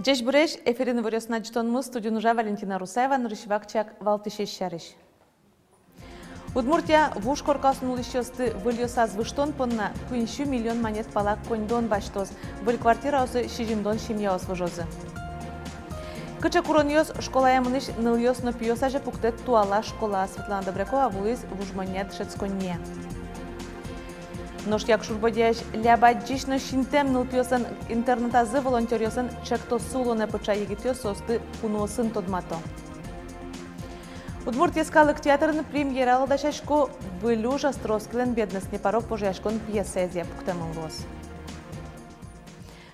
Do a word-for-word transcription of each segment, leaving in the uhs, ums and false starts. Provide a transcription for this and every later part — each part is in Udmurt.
Ӟечбуресь! Эфирын «Иворъёс» но ӝытонмы, студиын ужа Валентина Русаева. Нырысь ик вакчияк валтӥсез сярысь. Удмуртия вуж коркаосын улӥсьёсты выльёсаз выжтон понна куинь сю миллион манет пала коньдон басьтоз. Выль квартираосы сизьымдон семьяос выжозы. Кыӵе куронъёс школае мынӥсь нылъёс но пиос азе пуктэт туала школа? Светлана Добрякова вуылӥз вужмонъя дышетсконние. Нош Якшур-Бӧдьяысь ляб адӟись но синтэм нылпиослэн интернатазы волонтёръёслэн ӵектоссы улонэ пыӵа. Егитъёс соосты куноосын тодмато. Удмурт йӧскалык театрын премьералы дасясько выль уж: Островскийлэн «Бедность не порок» вожъяськон пьесаезъя пуктэмын луоз.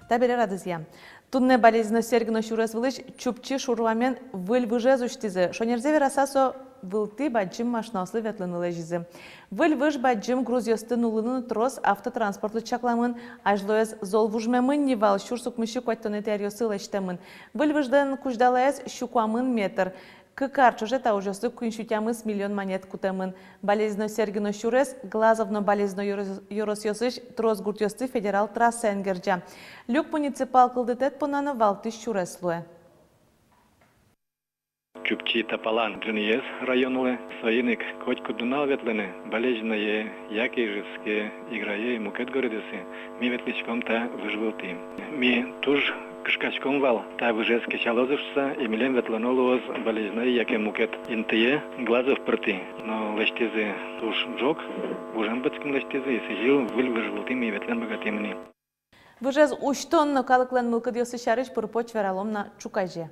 Табере радызъя. Туннэ Балезино сэрги но сюрес вылысь Чупчи шур вамен выль выжез усьтӥзы. Шонерзэ вераса, со вылтӥ бадӟым машинаослы ветлыны лэзизы. Выль выж бадӟым грузъёсты нуллыны но трос автотранспортлы чакламын. Азьлоез зол вужмемын ни вал, сюрс укмыссю куатьтонэтӥ аръёсы лэсьтэмын. Выль выжлэн кузьдалаез сю куамын метр. Кык ар ӵоже та ужъёслы куинь сю тямыс миллион манет кутэмын. Балезино сэрги но сюрес, Глазов но Балезино ёрос-, ёросъёсысь трос гуртъёсты федерал трассаен герӟа. Люк муниципал кылдытэт понна но валтӥсь сюрес луэ. Чупчи тапалан ӝыныез районлы, соин ик котькуд нунал ветлыны Балезиное, яке Ижевске, Играе, мукет городъёсы ми ветлӥськом та выж вылтӥ. Ми туж кышкаськом вал, та выжез кесялозы шуыса, и милем ветлоно луоз Балезиное яке мукет интые, Глазов пыртӥ. Но лэсьтӥзы туж ӝог, гужем пытскын лэсьтӥзы, и сӥзьыл выль выж вылтӥ ми ветлыны быгатӥм ни. Выжез усьтон но калыклэн мылкыдъёссы сярысь пыр-поч вералом на ӵуказе.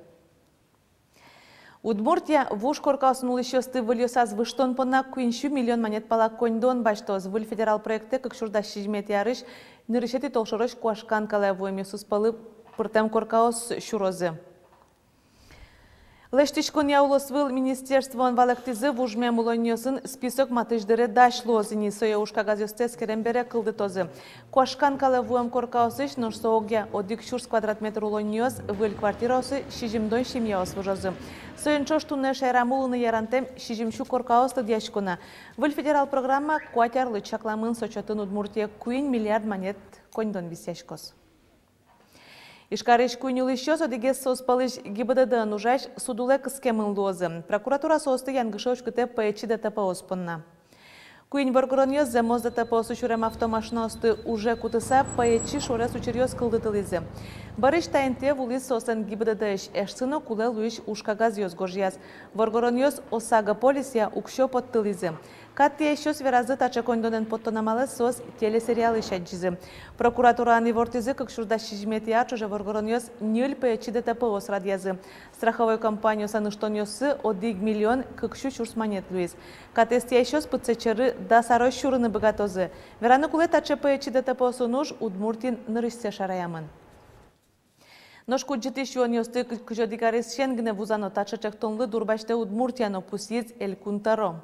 Удмуртия вуж коркаосын улӥсьёсты выльёсаз выжтон понна куинь сю миллион манет пала коньдон басьтоз. Выль федерал проектэ кык сюрс дас сизьыметӥ арысь нырысетӥ толшорозь куашкан калэ вуэмъёсыз пӧлы пыртэм коркаос сюрозы. Лэсьтӥськонъя улосвыл министерствоын валэктӥзы: вужмем улонниосын список матысь дыре дась луоз ини. Сое ужкагазъёсты эскерем бере кылдытозы. Куашкан калэ вуэм коркаосысь, нош со огъя одӥг сюрс квадрат метр улонниос, выль квартираосы сизьымдон семьяос выжозы. Соин ӵош туннэ шаерамы улыны ярантэм сизьым сю коркаос лыдъясько на. Выль федерал программа куать арлы чакламын. Со чотын Удмуртие куинь миллиард манет коньдон висъяськоз. Ижкарысь куинь улӥсьёс, одӥгез соос пӧлысь ГИБДД-ын ужась, суд улэ кыскемын луозы. Прокуратура соосты янгыше уськытэ пӧечи ДТП-ос понна. Куинь воргоронъёс зэмос ДТП-осы сюрем автомашинаосты уже кутыса, пӧечи шорез учыръёс кылдытылӥзы. Бӧрысь та интые вуылӥз соослэн ГИБДД-ысь эшсы но кулэ луись ужкагазъёс гожъяз. Воргоронъёс ОСАГО полисъя уксё поттылӥзы. Кат тӥясьёс веразы, таӵе коньдонэн поттон амалэз соос телесериалысь адӟизы. Прокуратураын ивортӥзы: кык сюрс дас сизьыметӥ ар ӵоже воргоронъёс ньыль пӧечи ДТП-ос радъязы. Страховой компаниослэн ыштонъёссы одӥг миллион кык сю сюрс манет луиз. Катэз тӥясьёс пытсэт сьӧры дас арозь сюрыны быгатозы. Вераны кулэ, таӵе пӧечи ДТП-осын уж Удмуртиын нырысьсэ шараямын. Нош кудӟытӥсь юонъёсты кы-, кызь одӥг аресысен гинэ вузано. Таӵе ӵектонлы дурбасьтэ Удмуртия но, пусйиз Элькун тӧро.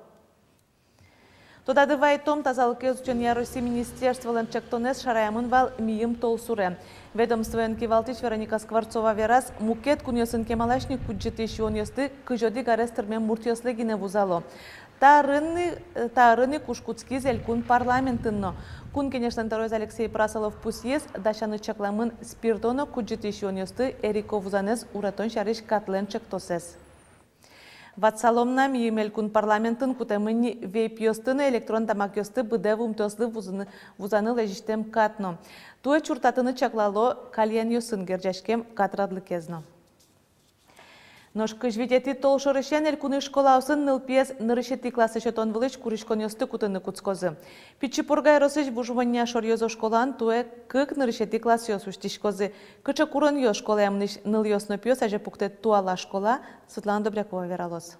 Тодады вайытом, тазалыкез утёнъя Россиысь министерстволэн ӵектонэз шараямын вал мийым толсуре. Ведомствоен кивалтӥсь Вероника Скворцова вераз, мукет кунъёсын кемалась ни кудӟытӥсь юонъёсты кызь одӥг арес тырмем муртъёслы гинэ вузало. Та арын ик, та арын ик уж кутскиз Элькун парламентын но. Кун Кенешлэн тӧроез Алексей Прасолов пусйиз, дасяны чакламын спирто но кудӟытӥсь юонъёсты эрико вузанэз уратон сярысь катлэн ӵектосэз. Ватсалом на, мийым Элькун парламентын кутэмын ни вейпъёсты но электрон тамакъёсты быдэ вуымтэослы вузыны, вузаны лэзисьтэм кат но. Туэ чуртатыны чаклало кальянъёсын герӟаськем кат радлыкез но. Нош кызь витетӥ толшорысен элькунысь школаосын нылпиез нырысетӥ классэ сётон вылысь куриськонъёсты кутыны кутскозы. Пичи Пурга ёросысь вужмонъя шоръёзо школаын туэ кык нырысетӥ классъёс усьтӥськозы. Кыӵе куронъёс школае мынӥсь нылъёс но пиос азе пуктэт туала школа, Светлана Добрякова вералоз.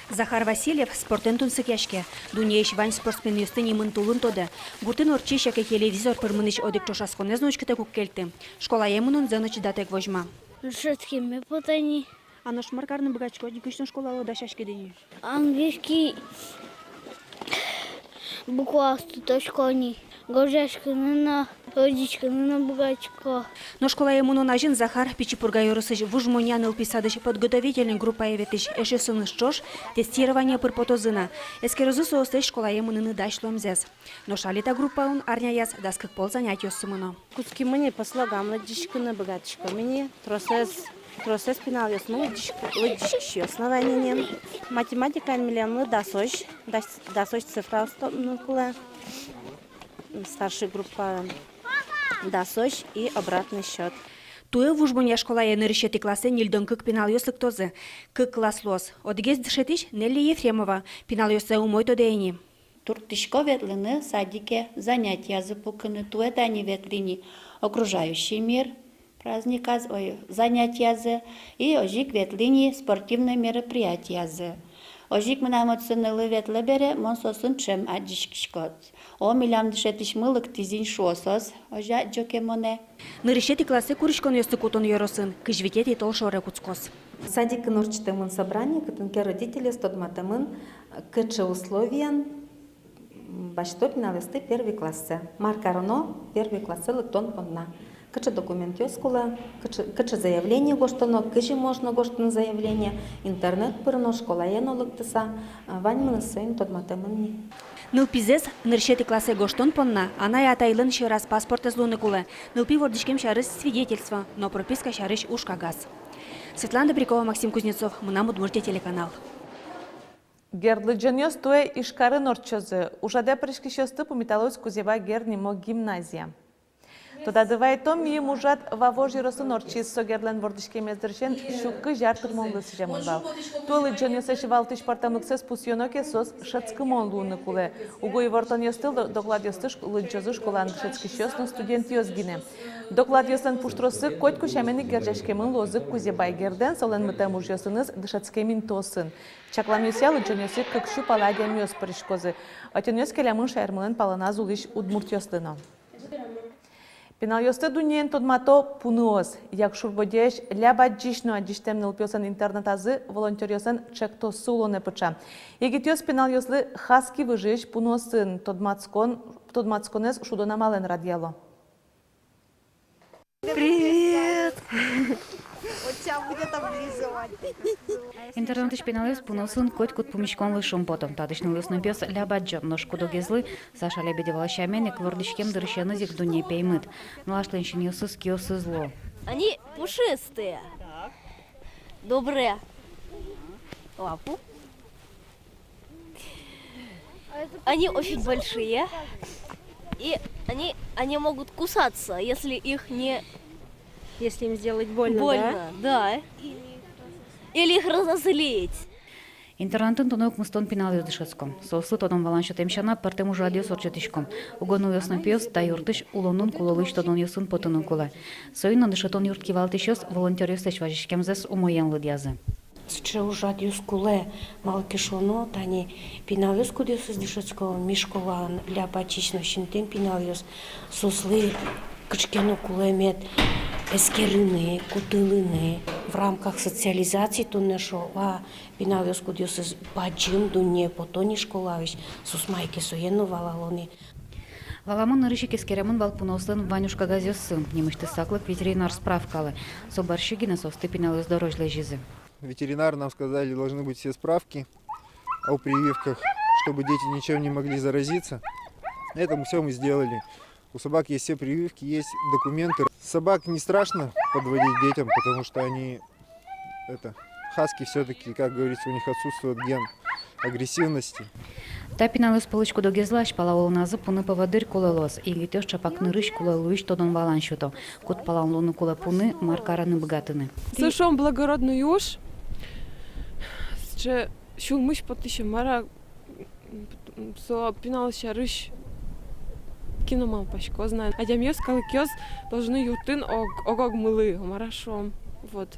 Захар Васильев спортэн тунсыкъяське. Дуннеысь вань спортсменъёсты нимын-тулын тодэ. Гуртын ортчись яке телевизор пыр мынӥсь одӥг ӵошатсконэз но учкытэк уг кельты. Школае мынон зэм но чидатэк возьма. Решеткеме потэ ни. А нош мар карыны быгатӥськод, кызьы тон школалы дасяськид ини? Английский букваосты тодӥсько ни. Гожъяськыны но, Лыдӟиськыны но быгатӥсько. Но школае мынон азьын Захар Пичи Пурга ёросысь Вуж Монья нылпи садысь подготовительной группае ветлӥсь эшъёсыныз ӵош тестирование пыр потозы на. Эскерозы соослэсь школае мыныны дась луэмзэс. Нош али та группаын арняяз дас кык пол занятиосы мыно. Кутскимы ни по слогам лыдӟиськыны, быгатӥськом ини. Тросэз, тросэз пиналъёсмы лыдӟиськ-, лыдӟиськисьёс но вань ини. Математикаын милемлы дасозь, дас-, дасозь цифраос тодыны кулэ. Старший группаын дасозь и обратный счёт. Туэ Вуж Монья школае нырысетӥ классэ ньыльдон кык пиналъёс лыктозы. Кык класс луоз. Одӥгез дышетӥсь Нелли Ефремова. Пиналъёссэ умой тодэ ини. Турттӥсько ветлыны садике занятиязы пукыны. Туэ тани ветлӥ ни «Окружающий мир» праздниказ, ой, занятиязы, и озьы ик ветлӥ ни спортивной мероприятиязы. Озьы ик мынам отчы нылы ветлэ бере, мон соосын ӵем адӟиськисько. О, милям дышетӥсьмы лыктӥз ини, шуо соос, озьы адӟо ке монэ. Нырысетӥ классэ куриськонъёсты кутон ёросын кызь витетӥ толшоре кутскоз. Садикын ортчытэмын собрание, кытын ке родительёс тодматэмын, кыӵе условиен, м, басьто пиналъёсты первый классэ. Мар кароно первый классэ лыктон понна. Кыӵе документъёс кулэ, кыӵе, кыӵе заявление гожтоно, кызьы можно гожтыны заявление, интернет пыр но, школае но лыктыса, а, ваньмыныз соин тодматэмын ни. Нылпизэс нырысетӥ классэ гожтон понна анай-атайлэн сьӧраз паспортэз луыны кулэ, нылпи вордӥськем сярысь свидетельство но прописка сярысь ужкагаз. Светлана Добрякова, Максим Кузнецов, «Мынам Удмуртие» телеканал. Герд лыдӟонъёс туэ Ижкарын ортчозы. Ужрадэ пыриськисьёсты пумиталоз Кузебай Герд нимо гимназия. Тодады вайтом, мийым ужрад Вавож ёросын ортчиз. Со Гердлэн вордӥськемез дырысен сю кызь ар тырмонлы сӥземын вал. Туэ лыдӟонъёслэсь валтӥсь пӧртэмлыксэс пусъёно ке, соос шӧдскымон луыны кулэ. Уго ивортонъёсты, до-, докладъёсты шк-, лыдӟозы школаын дышетскисьёс но студентъёс гинэ. Докладъёслэн пуштроссы котьку сямен ик герӟаськемын луозы Кузебай Гердэн, солэн мытэм ужъёсыныз, дышетскем интыосын. Чакламъёсъя, лыдӟонъёсы кык сю пала адямиос пыриськозы. Ӧтёнъёс келямын шаермылэн палэназ улӥсь удмуртъёслы но. Пиналъёсты дуннеен тодмато пуныос. Якшур-Бӧдьяысь ляб адӟись но адӟисьтэм нылпиослэн интернатазы волонтёръёслэн ӵектоссы улонэ пыӵа. Егитъёс пиналъёслы хаски выжыысь пуныосын тодматскон, тодматсконэз шудон амалэн радъяло. Привет! Вот щас будет облизывать. Интернатысь пиналъёс пуныосын котькуд пумиськонлы шумпото. Татысь нылъёс но пиос ляб адӟо, нош куд-огезлы, Саша Лебедевалы сямен ик, вордӥськем дырысеныз ик дунне пеймыт. Нылашлэн синъёсыз киосыз луо. Они пушистые. Добрые. Лапу. Они очень большие. И они, они могут кусаться, если их не... Если им сделать больно, да? Больно, да. Или их разозлить. Интернатын туннэ укмыстон пиналъёс дышетско. Соослы тодон-валан сётэм сяна, пӧртэм ужрадъёс ортчытӥськом. Уго нылъёс но пиос та юртысь улонын кулэ луись тодонъёсын потыны кулэ. Соин но дышетон юрт кивалтӥсьёс волонтёръёслэсь вазиськемзэс умоен лыдъязы. Сыӵе ужрадъёс кулэ, малы ке шуоно, тани пиналъёс, кудъёсыз дышетско ми школаын, ляб адӟись но синтэм пиналъёс, соослы кыӵе ке но кулэ мед эскерыны, кутылыны в рамках социализации, туннэ шуо вал, пиналъёс, кудъёсыз бадӟым дуннее пото ни школаысь, соос мае ке сое но валало ни. Валамон, нырысь ик эскеремын вал пуныослэн вань ужкагазъёссы, нимысьтыз саклык ветеринар справкалы. Со бӧрсьы гинэ соосты пиналъёс дорозь лэзизы. Ветеринары нам сказали, должны быть все справки о прививках, чтобы дети ничем не могли заразиться. Это мы всё мы сделали. У собак есть все прививки, есть документы. Собак не страшно подводить детям, потому что они, это, хаски всё-таки, как говорится, у них отсутствует ген агрессивности. Та пиналъёс пӧлысь куд-огезлы азьпала улоназы пуны поводырь кулэ луоз. Егитъёс ӵапак нырысь кулэ луись тодон-валан сёто. Куд палан луыны кулэ пуны, мар карыны быгатыны. Со, шуом, благородный уж. Сыӵе сюлмысь потӥсь, мар-а, со пинал сярысь кин но малпаськоз на. Адямиос, калыкъёс должны юрттыны ог-, ог-огмылы, мар-а, шуом. Вот.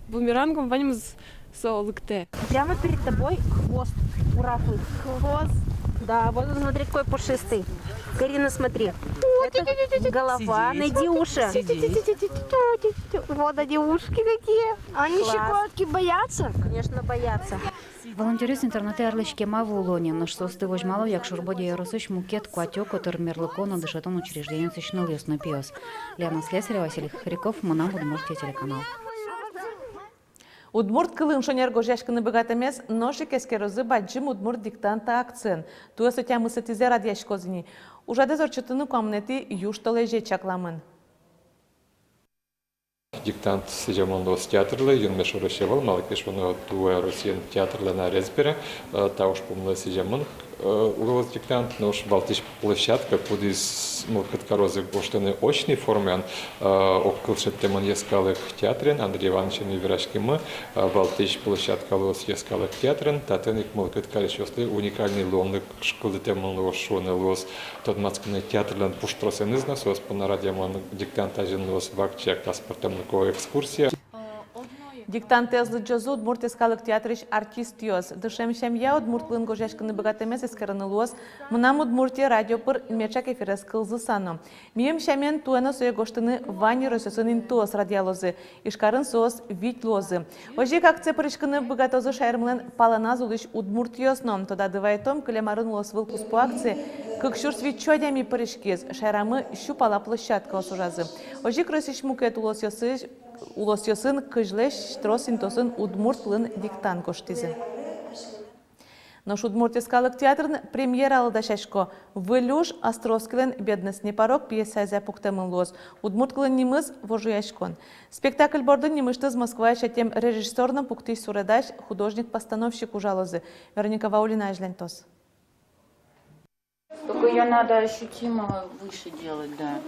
Бумерангом ваньмыз со лыктэ. Прямо перед тобой хвост у Рафы. Хвост. Да, вот он, смотри, какой пушистый. Карина, смотри. Это голова, найди уши. Вот они, ушки какие. Они щекотки боятся? Конечно, боятся. Волонтёръёс интернатэ арлэсь кема вуыло ни, нош соосты возьмало Якшур-Бӧдья ёросысь мукет куатьсю котыр мерлыко но дышетон учреждениосысь нылъёс но пиос. Лена Слесарева, Василий Хохряков, «Мынам Удмуртие» телеканал. Удмурт кылын шонер гожъяськыны быгатэмез нош ик эскерозы «Бадӟым удмурт диктант» акциен. Туэ со тямысэтӥзэ радъяськоз ини. Ужрадэз ортчытыны куамынэтӥ южтолэзе чакламын. Диктант сӥземын луоз театрлы, юнме шорысь ӧвӧл, малы ке шуоно туэ Россиын театрлэн арез бере, э, та ужпумлы сӥземын, э, луоз диктант, нош валтӥсь площадка, кудӥз мылкыд карозы гожтыны очной формаен, э, огкыл шедьтэмын Йӧскалык театрын, Андрей Иванычен ми вераськимы, э, валтӥсь площадка луоз Йӧскалык театрын, татын ик мылкыд карисьёслы уникальной луонлык кылдытэмын луоз, шуыны луоз. Тодматскыны театрлэн пуштросэныз но, соос понна радъямон диктант азьын луоз вакчияк аспӧртэмлыко экскурсия. Диктантэз лыдӟозы Удмурт Йӧскалык театрысь артистъёс. Дышем сямъя удмурт кылын гожъяськыны быгатэмез эскерыны луоз «Мынам Удмуртие» радио пыр меӵак эфирез кылзыса но. Миым сямен, туэ но сое гожтыны вань ёросъёсын интыос радъялозы. Ижкарын соос вить луозы. Озьы ик акцие пыриськыны быгатозы шаермылэн палэназ улӥсь удмуртъёс но. Тодады вайтом, кылем арын улосвыл куспо акцие кык сюрс витьсю адями пыриськиз, шаерамы сю пала площадкаос ужазы. Озьы ик Россиысь мукет улосъёсысь, улосъёсын кызьлэсь трос интыосын удмурт кылын диктант гожтӥзы. Нош Удмурт Йӧскалык театрын премьералы дасясько. Выль уж Островскийлэн «Бедность не порок» пьесаезъя пуктэмын луоз. Удмурт кылын нимыз «Вожвылъяськон». Спектакль бордын нимысьтыз Москваысь ӧтем режиссёр но пуктӥсь суредась, художник-постановщик ужалозы. Вероника Ваулина азьланьтоз. Только её надо ощутимо выше делать, да.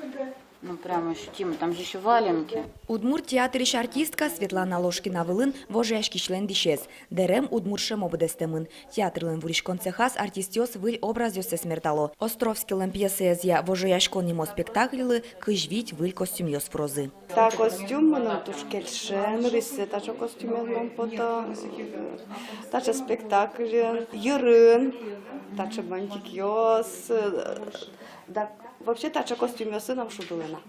Ну, прям ощутимо. Там же ещё валенки. Удмурт театрысь артистка Светлана Ложкина вылын «Вожвылъяськисьлэн дӥсез». Дэрем удмурт шӧмо быдэстэмын. Театрлэн вуриськон цехаз артистъёс выль образъёссэс мертало. Островскийлэн пьесаезъя «Вожвылъяськон» нимо спектакльлы кызь вить выль костюмъёс вурозы. Та костюм мыным туж кельше, нырысьсэ таӵе костюмез мон пото, таӵе спектакльын, йырын, таӵе бантикъёс, да, вообще таӵе костюмъёсын ум шудылэ на.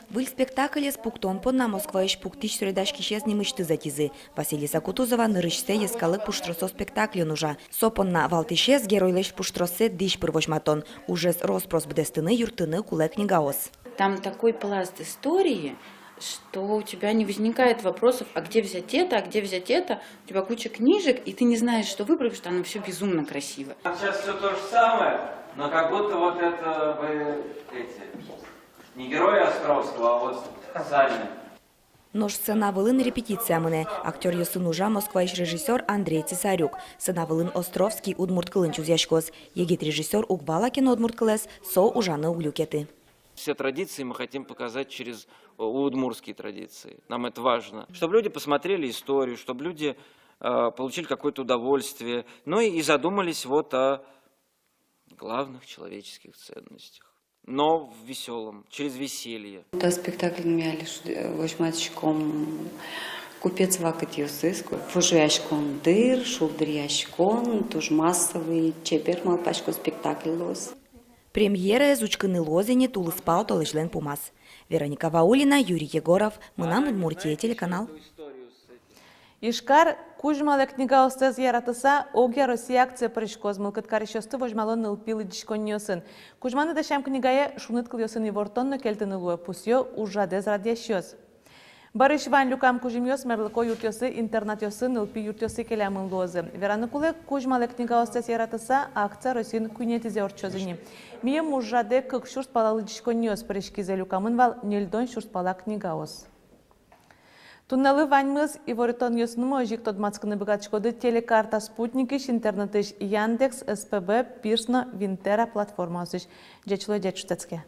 Выль спектаклез пуктон понна Москваысь пуктӥсь суредаськисез нимысьтыз ӧтизы. Василиса Кутузова нырысьсэ Йӧскалык пуштросо спектакльын ужа. Со понна валтӥсез — геройлэсь пуштроссэ дӥсь пыр возьматон. Ужез рос-прос быдэстыны юрттыны кулэ книгаос. Там такой пласт истории, что у тебя не возникает вопросов, а где взять это, а где взять это. У тебя куча книжек, и ты не знаешь, что выбрать, потому что оно всё безумно красиво. Сейчас всё то же самое, но как будто вот это вы эти, не герои Островского, а вот сами. Нош сцена вылын репетиция мынэ. Актёръёсын ужа Москваысь режиссёр Андрей Цесарюк. Сцена вылын Островский удмурт кылын чузъяськоз. Егит режиссёр уг вала ке но удмурт кылэз, со ужаны уг люкеты. Все традиции мы хотим показать через, э, удмуртские традиции. Нам это важно. Чтобы люди посмотрели историю, чтобы люди, э, получили какое-то удовольствие, ну и, и задумались вот о главных человеческих ценностях. Но в весёлом, через веселье. Та спектакльын ми али шуд-, э, возьматӥськом купец вакытъёсыз, ку-, вожвылъяськон дыр, шулдыръяськон, туж массовый, чебер, малпасько, спектакль луоз. Премьераез учкыны луоз ини тулыспал толэзьлэн пумаз. Вероника Ваулина, Юрий Егоров, «Мынам Удмуртие» телеканал. Ижкар «Кузьмалэ книгаостэс яратыса, огъя Россия» акцие пыриськоз. Мылкыд карисьёсты возьмало нылпи лыдӟиськонниосын. Кузьманы дасям книгае шуныт кылъёсын ивортон но кельтыны луэ, пусъё ужрадэз радъясьёс. Бӧрысь вань люкам кузьымъёс мерлыко юртъёсы, интернатъёсы, нылпи юртъёсы келямын луозы. Вераны кулэ, «Кузьмалэ книгаостэс яратыса» акция Россиын куинетӥзэ ортчоз ини. Миым ужрадэ кык сюрс пала лыдӟиськонниос пыриськизы, люкамын вал ньыльдон сюрс пала книгаос. Туннэлы ваньмыз. Иворитонъёсынымы озьы ик тодматскыны быгатӥськоды «Телекарта» спутникысь, интернетысь Яндекс, СПБ, Пирс но Винтера платформаосысь. Ӟеч луэ, ӟеч шутэтске.